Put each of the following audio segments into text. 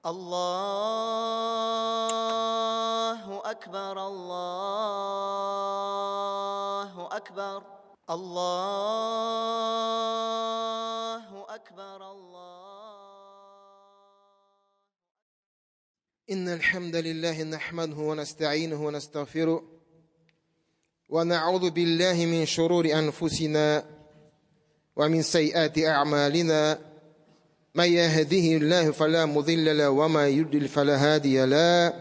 Allahu akbar, Allahu akbar, Allahu akbar, Allah. إن الحمد لله نحمده ونستعينه ونستغفره ونعوذ بالله من شرور أنفسنا ومن سيئات أعمالنا من يهده الله فلا مضل له وما يضلل فلا هادي له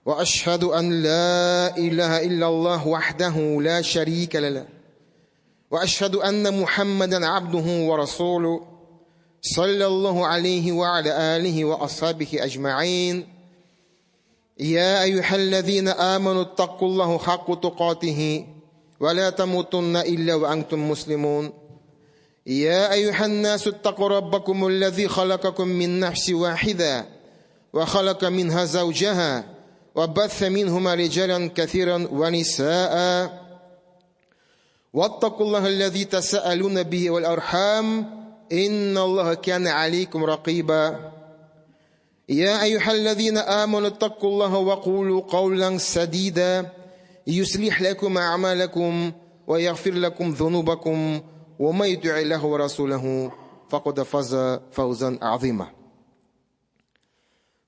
وأشهد أن لا إله إلا الله وحده لا شريك له وأشهد أن محمدا عبده ورسوله صلى الله عليه وعلى آله وأصحابه أجمعين يا أيها الذين آمنوا اتقوا الله حق تقاته ولا تموتن إلا وأنتم مسلمون يا أيها الناس اتقوا ربكم الذي خلقكم من نفس واحدة وخلق منها زوجها وبث منهما رجالا كثيرا ونساء واتقوا الله الذي تساءلون به والأرحام إن الله كان عليكم رقيبا يا أيها الذين آمنوا اتقوا الله وقولوا قولا سديدا يصلح لكم أعمالكم ويغفر لكم ذنوبكم ومن يطع الله ورسوله فقد فاز فوزا عظيما.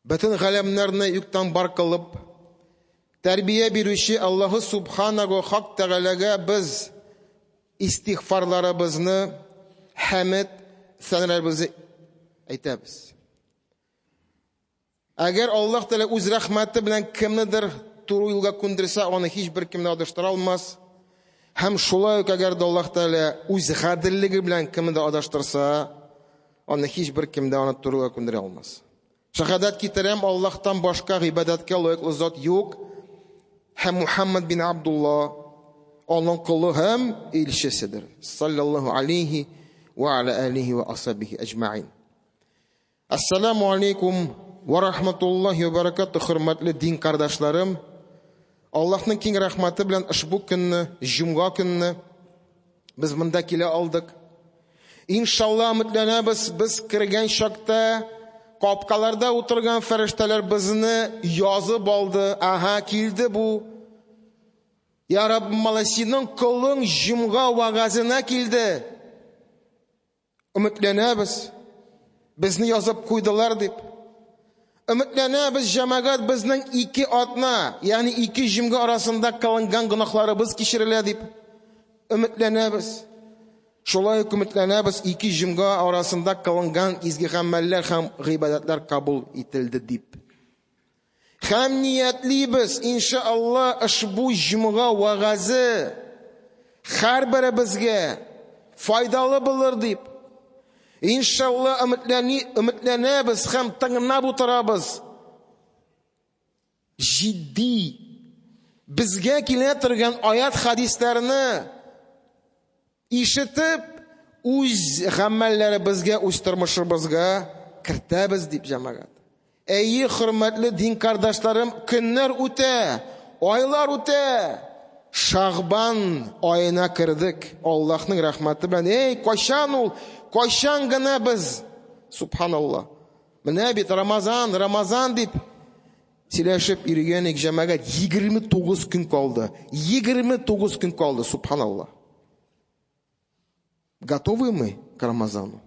Бөтен галәмнәрне юктан бар кылып, тәрбия бирүче Аллаһы Субханаху Хак Тәгаләгә без истигъфарларыбызны, хәмд, сәнәләребезне әйтәбез. Әгәр Аллаһ Тәгалә үз рәхмәте белән кемнедер туры юлга күндерсә, аны һичбер кем дә адаштыра алмас. Һәм шулай ук әгәр дә Аллаһ Тәгалә үз гаделлеге белән кемне дә адаштырса, аны һичбер кем дә аны туры юлга күндерә алмас. Шәһадәт китерәм, Аллаһтан башка гыйбадәткә лаеклы зат юк. Һәм Мухаммад бин Абдулла аның колы һәм илчеседер. Саллаллаһу алейхи ва аля алихи ва асхабихи әҗмәгин. Ассаламу алейкум ва рахматуллахи ва баракатух, хөрмәтле дин кардәшләрем. Аллаһның киң рәхмәте белән ошбу көнне, җомга көнне без монда килә алдык. Иншалла өметләнәбез, без кергән чакта капкаларда утырган фәрештәләр безне язып алды. Ага, килде бу. Я Раббым, малай, синең колың җомга вәгазенә килде. Өметләнәбез, безне язып куйдылар дип. Өметләнәбез, җәмәгать, безнең ике атна, ягъни ике җомга арасында кылынган гөнаһларыбыз кичерелә дип. Өметләнәбез. Шулай ук өметләнәбез, ике җомга арасында кылынган изге гамәлләр һәм гыйбадәтләр кабул ителде дип. Һәм ниятлибез, иншалла, ошбу җомга вәгазе һәрберебезгә файдалы булыр дип. Иншалла, өметләнәбез һәм тыңлап утырабыз. Җитди безгә килә торган аят хадисләрне ишетеп, үз гамәлләребезгә, үз тормышыбызга кертәбез дип, җәмәгать. Әйе, хөрмәтле дин кардәшләрем, көннәр үтә, айлар үтә. Шагбан аена кердек. Аллаһның рәхмәте белән. Эй, кайчан ул? Кайчан гына без? Субханалла. Менә бит Рамазан, Рамазан дип сөйләшеп йөргән ик җәмәгать, 29 көн калды. 29 көн калды, субханалла. Готовы мы к Рамазану?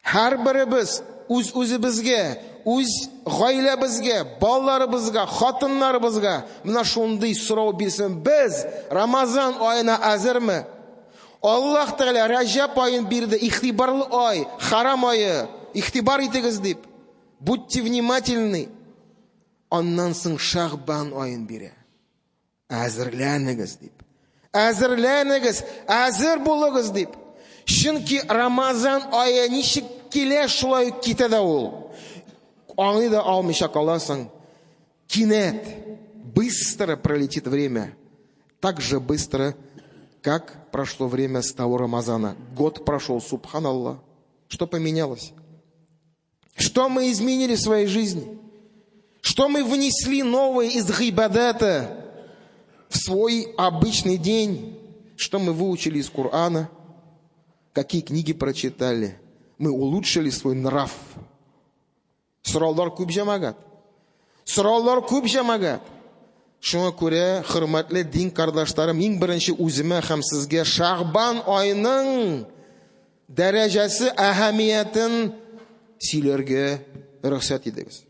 Һәрберебез үз-үзебезгә, үз гаиләбезгә, балаларыбызга, хатыннарыбызга менә шундый сорау бирсен. Без Рамазан аена әзерме? Аллаһ Тәгалә Раҗаб аен бирде, игътибарлы ай, харам ае. Игътибар итегез дип. Будьте внимательны. Аннан соң Шагбан аен бирә. Әзерләнегез дип. Әзерләнегез, әзер булыгыз дип. Чөнки Рамазан ае ничек килә, шулай ук китә дә ул. Аңлый да алмыйча каласың. Кинәт быстро пролетит время. Так же быстро, как прошло время с того Рамазана. Год прошел, субханаллах. Что поменялось? Что мы изменили в своей жизни? Что мы внесли новое из гибадата в свой обычный день? Что мы выучили из Корана? Какие книги прочитали? Мы улучшили свой нрав? Сораулар күп, җәмәгать. Сораулар күп, җәмәгать. Шуңа күрә, хөрмәтле дин кардашларым, иң беренче үземә һәм сезгә Шагбан аеның дәрәҗәсе, әһәмиятен сөйләргә рөхсәт итегез.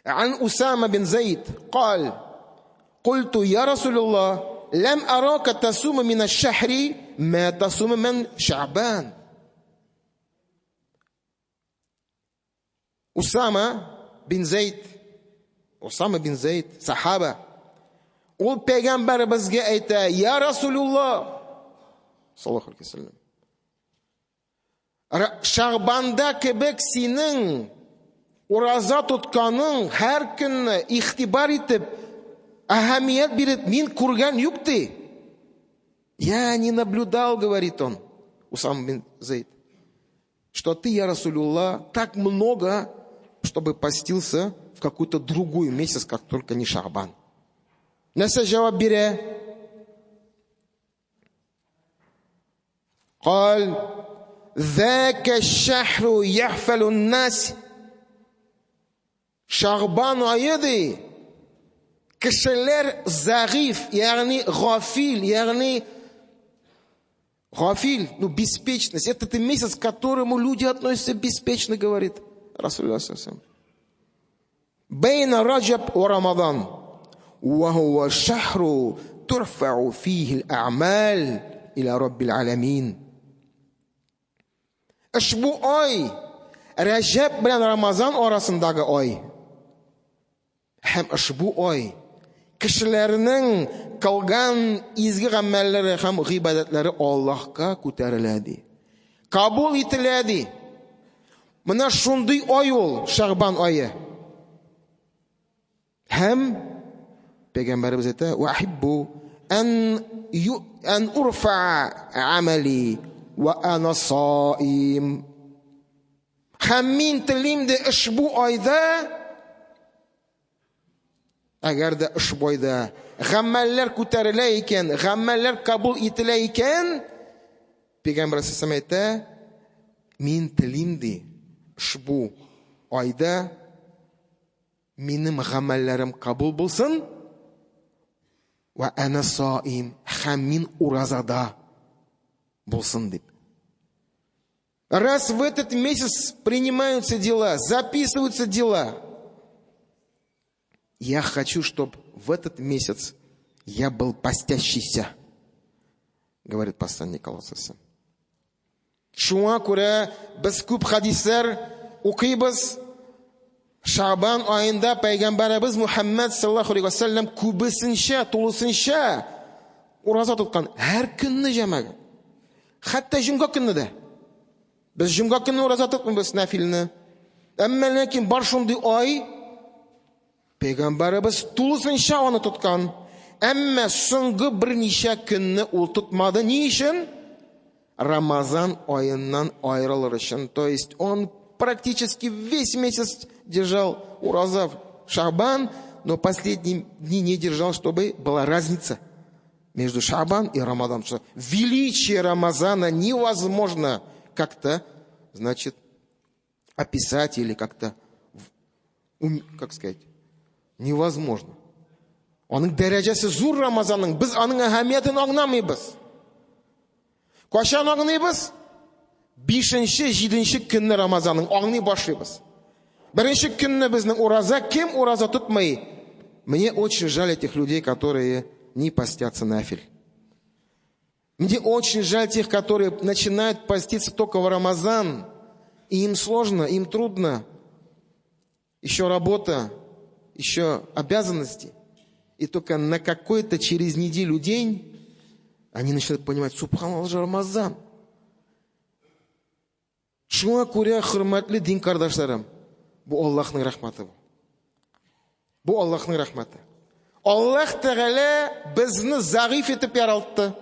Ан Усама бин Зайд قال قلت يا رسول الله لم أراك تصوم من الشهر ما تصوم من شعبان. Усама бин Зайд, Усама бин Зайд, сахаба, ул пәйгамбәребезгә әйтә: "Я Расулуллаһ, саллаллаху алейхи вәсәлләм, Шагбанда кебек синең ураза тотканың һәр көнне игътибар итеп, әһәмият биреп, мин күргән юк, ди. Я не наблюдал, говорит он, Усам бин Зейд, что ты, я Расулуллах, так много, чтобы постился в какой-то другой месяц, как только не Шахбан. Нәрсә җавап бирә? قال ذاك الشهر يحفل الناس. Шагбан ае, ди, кешеләр зәгыйф, ягъни гафил, ягъни гафил, ну, беспечность. Это ты месяц, к которому люди относятся беспечно, говорит Расулуллах саллаллаху. Бейна Раджаб ва Рамадан. Ва хува шахру турфау фихи аль-а'маль иля раббил аламин. Ошбу ай Рәҗәб белән Рамазан арасындагы ай. Һәм ошбу ай кешеләрнең кылган изге гамәлләре һәм гыйбадәтләре Аллаһка күтәрелә, ди. Кабул ителә, ди. Менә шундый ай ул Шагбан ае. Һәм Пәйгамбәребез әйтә: "Вахиббу ан ю ан урфа амали ва ана саим". Һәм мин телим дә ошбу айда, әгәр дә ошбу айда гамәлләр күтәрелә икән, гамәлләр кабул ителә икән, Пәйгамбәр саллаллаху әйтә, мин телим, ди, ошбу айда минем гамәлләрем кабул булсын, ва ана саим, һәм мин уразада булсын дип. Раз в этот месяц принимаются дела, записываются дела, я хочу, чтобы в этот месяц я был постящийся, говорит посланник Аллаха. Шуңа күрә без күп хадисләр укыйбыз. Шабан аенда пәйгамбәребез Мухаммад саллаллаху алейхи вәсәлләм күбесенчә, тулысынча ураза тоткан. Һәр көнне, җәмәгать. Хәтта җомга көнне дә. Без җомга көнне ураза тотмыйбыз нәфилне. Әмма ләкин бар шундый ай, пәйгамбәребез тулысынча аны тоткан. Әмма соңгы берничә көнне ул тотмады. Ни өчен? Рамазан аеннан аерылыр өчен. То есть он практически весь месяц держал ураза в Шабан, но последние дни не держал, чтобы была разница между Шабан и Рамаданом. Что величие Рамазана невозможно как-то, значит, описать или как-то, как сказать, невозможно. Аның дәрәҗәсе зур Рамазанның, без аның әһәмиятен аңламыйбыз. Кайчан аңлыйбыз? Бишенче, җиденче көнне Рамазанның аңлый башлыйбыз. Беренче көнне безнең ураза, кем ураза тотмый? Мне очень жаль этих людей, которые не постятся нафиль. Мне очень жаль тех, которые начинают поститься только в Рамазан. И им сложно, им трудно. Еще работа, еще обязанности. И только на какой-то через неделю день они начинают понимать: субханаллах, же Рамазан. Шуңа күрә, хөрмәтле дин кардашларым, бу Аллаһның рәхмәте бу. Бу Аллаһның рәхмәте. Аллаһ Тәгалә безне зәгыйф итеп яралтты.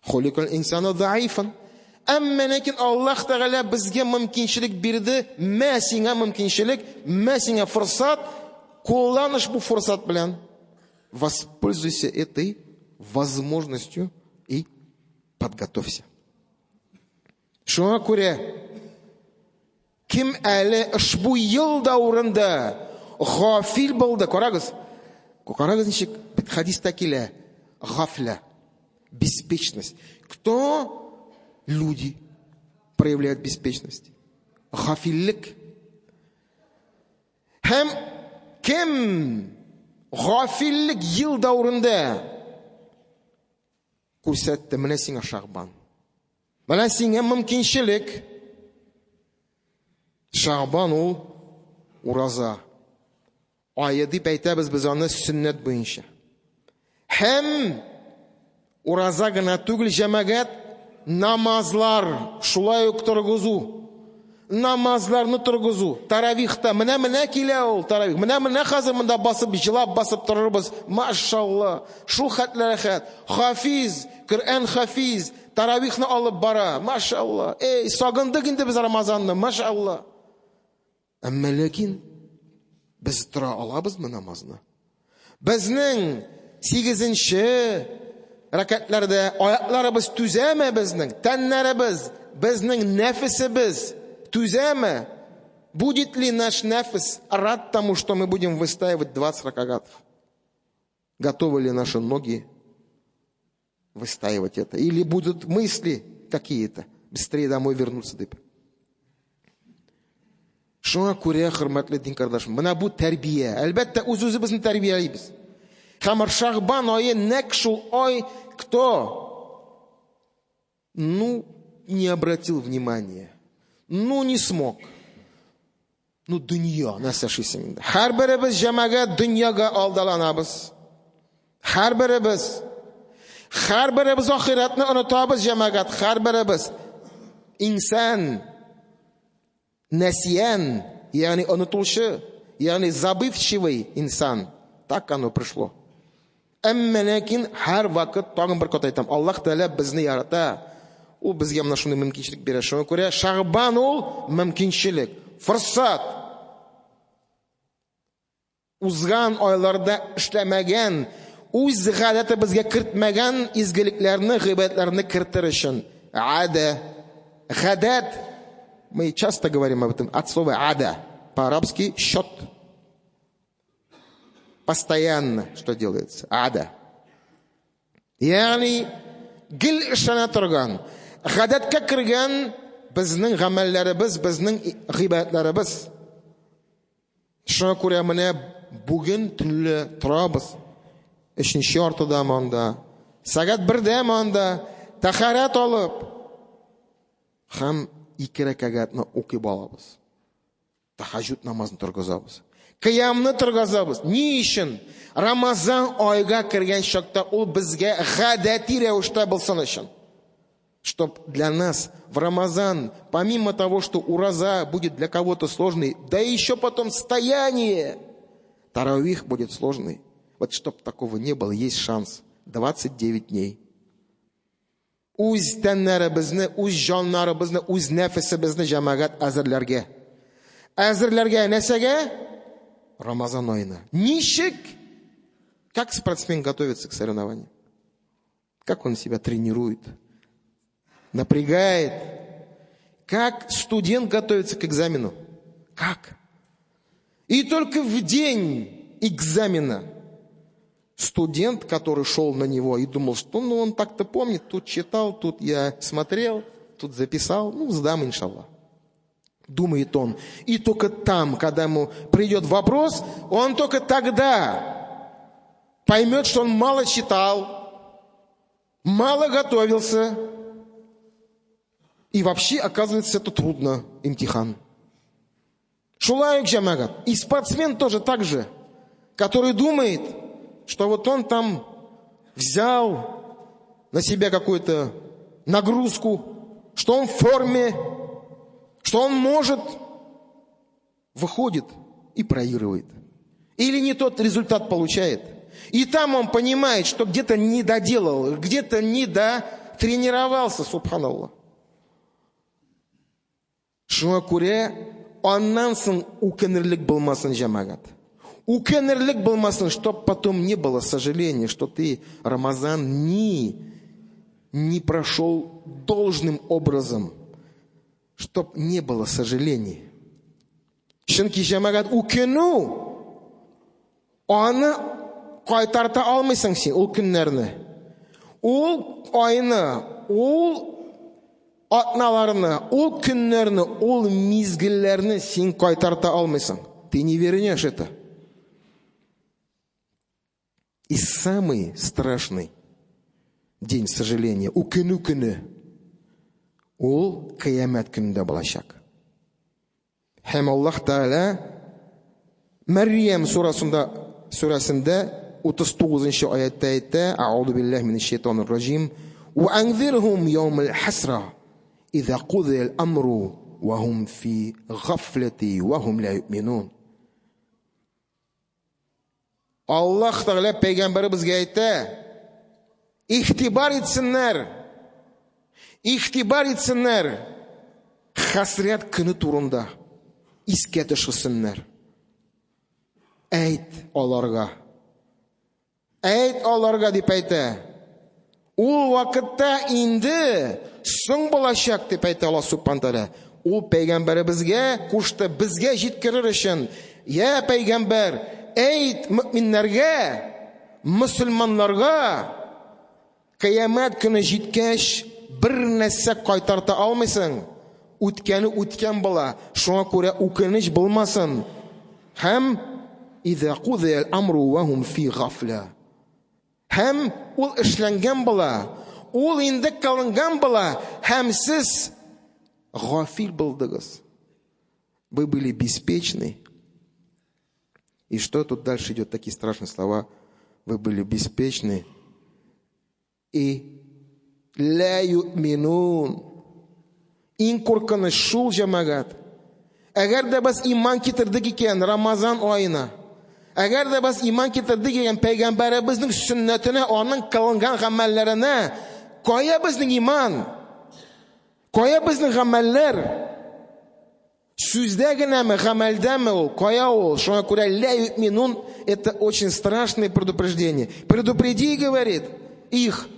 Хуликал инсану заифан. Әмма ләкин Аллаһ Тәгалә безгә мөмкинчелек бирде, мә сиңа мөмкинчелек, мә сиңа форсат, кулланыш бу форсат белән. Воспользуйся этой возможностью и подготовься. Шуңа күрә кем әле ошбу ел дәверендә гафил булды, карагыз, карагыз ничек бит хәдистә килә, гафля, беспечность. Кто люди проявляют беспечность? Гафиллек. Һәм кем гафиллек ел дәверендә күрсәтте, менә сиңа Шагбан. Менә сиңа мөмкинчелек. Шагбан ул ураза. Ае дип әйтәбез без аны сөннәт буенча. Һәм ураза гына түгел, җәмәгать, намазлар шулай ук торгызу. Намазларны торгызу. Таравихта менә-менә килә ул таравих. Менә-менә хәзер монда басып, җылап басып торырбыз. Машалла. Шул хәтле рәхәт. Хафиз, Коръән хафиз, таравихны алып бара. Машалла. Эй, сагындык инде без Рамазанны. Машалла. Әмма ләкин без тора алабызмы намазны? Безнең сигезенче рәкәтләрдә аякларыбыз түзәме безнең? Тәннәребез, безнең нәфесебез түзәме? Будет ли наш нәфес рад тому, что мы будем выстаивать 20 ракагатов? Готовы ли наши ноги выстаивать это? Или будут мысли какие-то? Быстрее домой вернуться дип. Шуңа күрә, хөрмәтле дин кардәшем, менә бу тәрбия. Әлбәттә, үз-үзебезне тәрбиялибез. Һәм Шагбан ае нәкъ шул ай, кто, ну, не обратил внимания, ну, не смог. Ну, дөнья, нәрсә эшлисең инде? Һәрберебез җәмәгать дөньяга алдаланабыз. Һәрберебез. Һәрберебез ахирәтне онытабыз, җәмәгать, һәрберебез. Инсан нәсиян, ягъни онытучы, ягъни забывчивый инсан. Так оно пришло. Әмма ләкин һәр вакыт тагын бер кат әйтәм, Аллаһ Тәгалә безне ярата. Ул безгә менә шундый мөмкинчелек бирә. Шуңа күрә Шагбан ул мөмкинчелек, форсат. Узган айларда эшләмәгән, үз гадәтебезгә кертмәгән изгелекләрне, гыйбадәтләрне кертер өчен. Ада, гадәт. Мы часто говорим об этом от слова ада. По-арабски счет. Постоянно что делается? Ада. Ягъни гел эшләнә торган, гадәткә кергән безнең гамәлләребез, безнең гыйбадәтләребез. Шуңа күрә менә бүген төнлә торабыз. Өченче яртыда монда, сәгать бердә монда, тәһарәт алып һәм ике рәкәгатьне укып алабыз. Тахаҗуд намазын торгызабыз. Кыямны торгызабыз. Ни өчен? Рамазан айга кергән чакта ул безгә гадәти рәвештә булсын өчен. Чтоб для нас в Рамазан, помимо того, что ураза будет для кого-то сложный, да еще потом стояние, таравих будет сложный. Вот чтоб такого не было, есть шанс. 29 дней. Үз тәннәребезне, үз җаннарыбызны, үз нәфесебезне җәмәгать әзерләргә. Әзерләргә нәрсәгә? Рамазан аена. Ничек? Как спортсмен готовится к соревнованиям? Как он себя тренирует? Напрягает? Как студент готовится к экзамену? Как? И только в день экзамена студент, который шел на него и думал, что ну, он так-то помнит, тут читал, тут я смотрел, тут записал, ну, сдам, иншаллах. Думает он. И только там, когда ему придет вопрос, он только тогда поймет, что он мало читал, мало готовился. И вообще, оказывается, это трудно, имтихан. Шулай ук җәмәгать. И спортсмен тоже так же, который думает, что вот он там взял на себя какую-то нагрузку, что он в форме, что он может, выходит и проигрывает. Или не тот результат получает. И там он понимает, что где-то не доделал, где-то не дотренировался, субханаллах. Шуңа күрә аннан соң үкенерлек булмасын җәмәгать. Үкенерлек булмасын, чтоб потом не было сожаления, что ты Рамазан не прошел должным образом. Чтоб не было сожалений. Чөнки җәмәгать үкенү аны кайтарта алмыйсың син ул көннәрне. Ул айны, ул атналарны, ул көннәрне, ул мизгелләрне син кайтарта алмыйсың. Ты не вернешь это. И самый страшный день сожаления, үкенү көне, ул кыямәт көнендә булачак. Һәм Аллаһ Тәгалә Мәрьям сурасында сүрәсендә 39 аятта әйтә: "Аузу биллаһи минәш шайтанир раҗим, ва анзирһум яумал хасра иза кудиял амру ва хум фи гафлати ва хум ла юъминун." Аллаһ Тәгалә пәйгамбәребезгә әйтә: "Игътибар итсеннәр. Игътибар итсеннәр. Хәсрәт көне турында искә төшерсеннәр. Әйт аларга. Әйт аларга дип әйтә. Ул вакытта инде соң булачак дип әйтә Аллаһ Субхану Тәгалә. Ул пәйгамбәребезгә кушты, безгә җиткерер өчен. Я пәйгамбәр, әйт мөминнәргә, мөселманнарга, кыямәт көне җиткәч, бер нәрсә кайтарта алмыйсың. Үткәне үткән була. Шуңа күрә үкенеч булмасын. Һәм иза кудия амру ва хум фи гафля. Һәм ул эшләнгән була, ул инде кылынган була, һәм сез гафил булдыгыз. Вы были беспечны. И что тут дальше идет? Такие страшные слова. Вы были беспечны. И ля юминун. Иң куркыныч шул җәмәгать. Әгәр дә без иман китердек икән Рамазан аена, әгәр дә без иман китердек икән пәйгамбәребезнең сөннәтенә, аның кылынган гамәлләренә, кая безнең иман? Кая безнең гамәлләр? Сүздә генәме, гамәлдәме ул? Кая ул? Шуңа күрә ля юминун это очень страшное предупреждение. Предупреди, говорит, их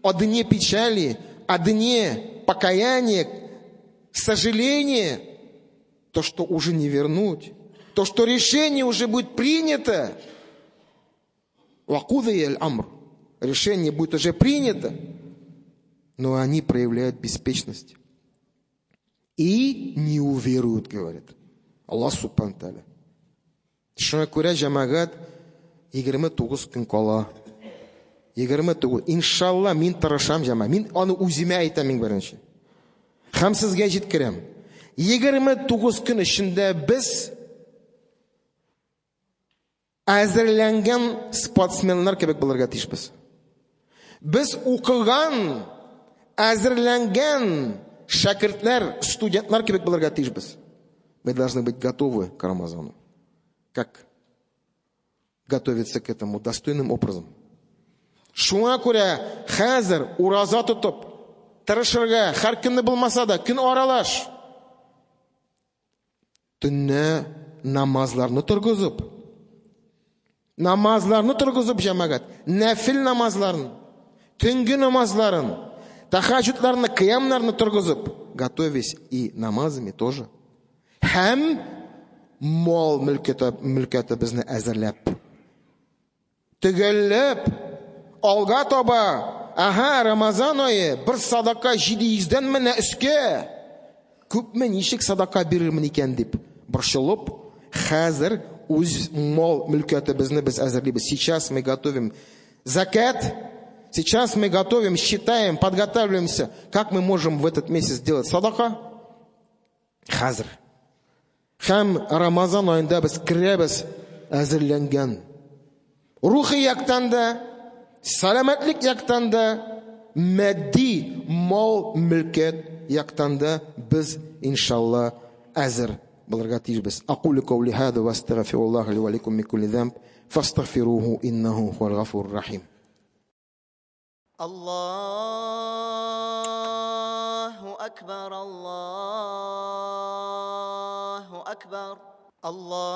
о дне печали, о дне покаяния, сожаления, то, что уже не вернуть, то, что решение уже будет принято. Вакудия амр. Решение будет уже принято, но они проявляют беспечность. И не уверуют, говорит. Аллаһ Субхану Тәгалә. Шуңа күрә җәмәгать 29 көн кала. 29. Иншалла, мин тырышам җәмәгать. Мин аны үземә әйтәм иң беренче. Һәм сезгә җиткерәм. 29 көн эчендә без әзерләнгән спортсменнар кебек булырга тиешбез. Без укыган, әзерләнгән шәкертләр, студентлар кебек булырга тиешбез. Мы должны быть готовы к Рамазану. Как готовиться к этому достойным образом. Шуңа күрә хәзер ураза тотып, тырышырга, һәр көнне булмаса да, көн аралаш. Төнне намазларны торгызып, намазларны торгызып җәмәгать, нәфил намазларын, төнге намазларын, тахаҗудларны, кыямнарны торгызып, готовясь и намазами тоже. Һәм мал мөлкәте, мөлкәтебезне әзерләп, төгәлләп, алга таба, ага, Рамазан ае, бер садака 700-дән менә өскә. Күпме ничек садака бирермен икән дип борчылып, хәзер үз мал мөлкәтебезне без әзерлибез. Сейчас мы готовим закят, сейчас мы готовим, считаем, подготавливаемся, как мы можем в этот месяц сделать садака. Хәзер. Һәм Рамазан аенда без керәбез әзерләнгән. Рухи яктан да, сәламәтлек яктан да, матди мал мөлкәт яктан да без иншалла әзер булырга тиешбез. Акулю каули хада ва астагфируллаһ ли ва лакум мин кулли замб фастагфируһу иннаху хувал гафурур рахим. الله أكبر الله أكبر الله